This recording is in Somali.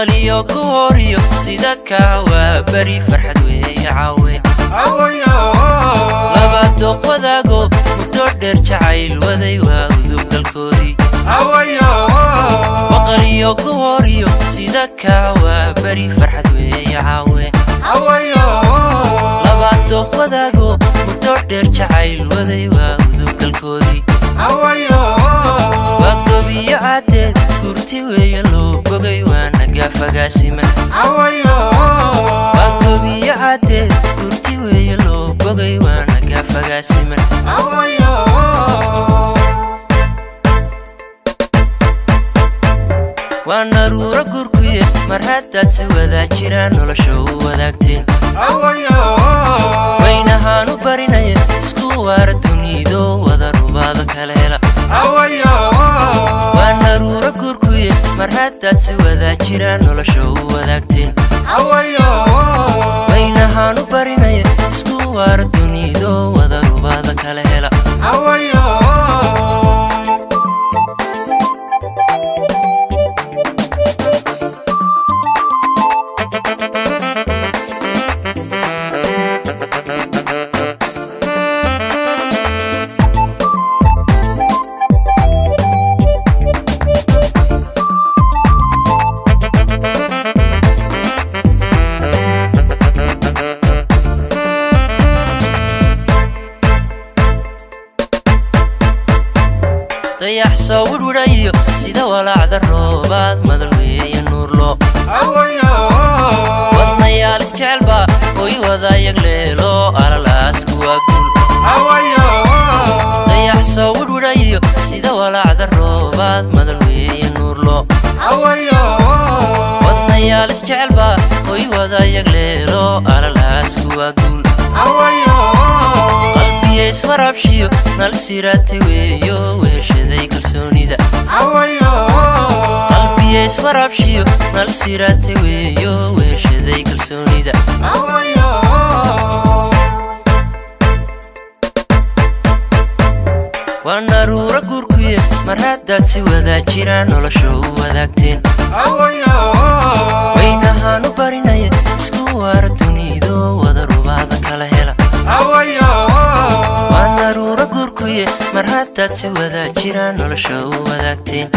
Waqaliyo gooriyo sida kaawaa bari farxad weeye caawe. Laba dooq wadaago muddo dheer jacayl waday waa udubgalkoodii. Waqaliyo gooriyo sida kaawaa bari farxad weeye caawe. Laba dooq wadaago muddo dheer jacayl waday waa udubgalkoodii. Waa gobiyo caddeed gurti weeye loo bogay waana gaafagaasiman. Waa gobiyo caddeed gurti weeye loo bogay waana gaafagaasiman. Waa naruuro gurkuye mar haddaad si wadaa jiraan nolosha u wadaagteen. Waynahaanu barinaya isku waara dunido wada rubaado kala hela. Waa naruuro gurkuye mar haddaad si wadaa jiraan nolosha u wadaagteen. Waynahaanu barinaya isku waara dunido wada rubaado kala hela. Dayax soo wirwidhayo sida walaacda roobaad madal weeye nuurlo. Wadnayaal isjecelbaa hoy wadayag leelo alalaasku waa guul. Dayax soo wirwidhayo sida walaacda roobaad madal weeye nuurlo. Wadnayaal isjecelbaa hoy wadayag leelo alalaasku waa guul. Qalbiya iswarabshiyo nal siraatay weeyo weheshaday kalsoonida. Qalbiya iswarabshiyo nal siraatay weeyo weheshaday kalsoonida. Waa naruuro gurkuye mar haddaad si wadaa jiraan nolosha u wadaagteen. Waynahaanu barinaya isku waara dunido wada rubaada kala hela. Waa naruuro gurkuye mar haddaad si wadaa jiraan nolosha u wadaagteen.